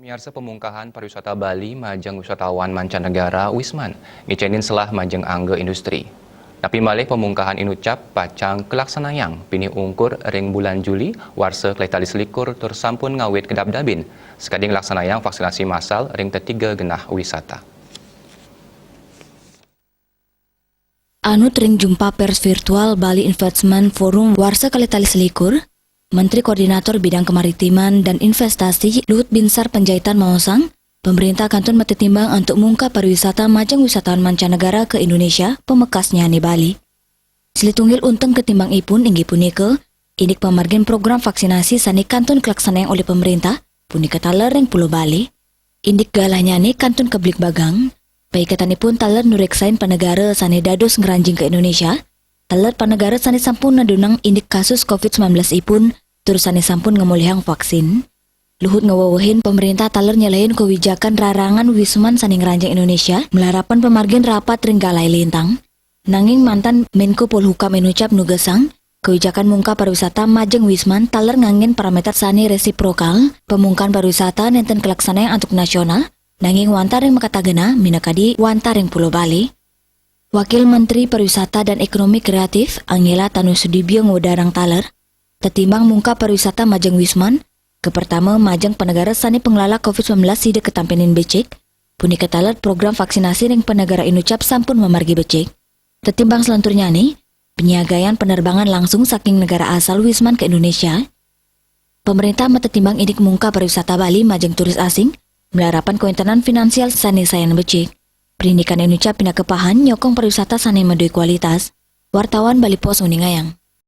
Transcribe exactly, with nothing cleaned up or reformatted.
Miarsa, pemungkahan pariwisata Bali majeng wisatawan mancanegara Wisman ngicenin selah majeng angga industri. Napi malih pemungkahan inucap pacang kalaksanayang pinih ungkur ring bulan Juli warsa kalih tali selikur tur sampun ngawit kedap-dabin sakadi nglaksanayang vaksinasi massal ring tetiga genah wisata. Anut ring jumpa pers virtual Bali Investment Forum warsa kalih tali selikur, Menteri Koordinator Bidang Kemaritiman dan Investasi Luhut Binsar Panjaitan maosang, pemerintah kantun matetimbang antuk mungkah pariwisata majeng wisatawan mancanegara ke Indonesia, pamekasnyane Bali. Silih tunggil unteng ketimbang ipun inggih punika, indik pamargin program vaksinasi sane kantun kalaksanayang olih pemerintah, punika taler ring Pulo Bali. Indik galahnyane kantun kabligbagang, paiketanipun taler nureksain panegara sane dados ngranjing ke Indonesia, taler panegara sane sampun nadunang indik kasus covid sembilan belas ipun, tur sane sampun ngamolihang vaksin. Luhut ngwewehin pemerintah taler nyelehin kawijakan rarangan wisman sane ngranjing Indonesia, malarapan pamargin rapat ring galahe lintang. Nanging mantan Menko Polhukam inucap nugesang, kawijakan mungkah pariwisata majeng wisman taler nganggen parameter sane resiprokal, pamungkahan pariwisata nenten kalaksanayang antuk nasional, nanging wantah ring makatagena, minakadi wantah ring Pulo Bali. Wakil Menteri Pariwisata dan Ekonomi Kreatif, Angela Tanu Sudibyo ngwedarang taler, tetimbang mungkah pariwisata majeng wisman, kapertama majeng panegara sane panglala covid sembilan belas sida katampenin becik, punika taler program vaksinasi ring panegara inucap sampun mamargi becik. Tetimbang salanturnyane, penyiagayan penerbangan langsung saking negara asal wisman ke Indonesia. Pemerintah matetimbang indik mungkah pariwisata Bali majeng turis asing, malarapan kawentenan finansial sane sayan becik. Prindikan inucap pinaka pahan nyokong pariwisata sane madue kualitas. Wartawan Bali Post nguningayang.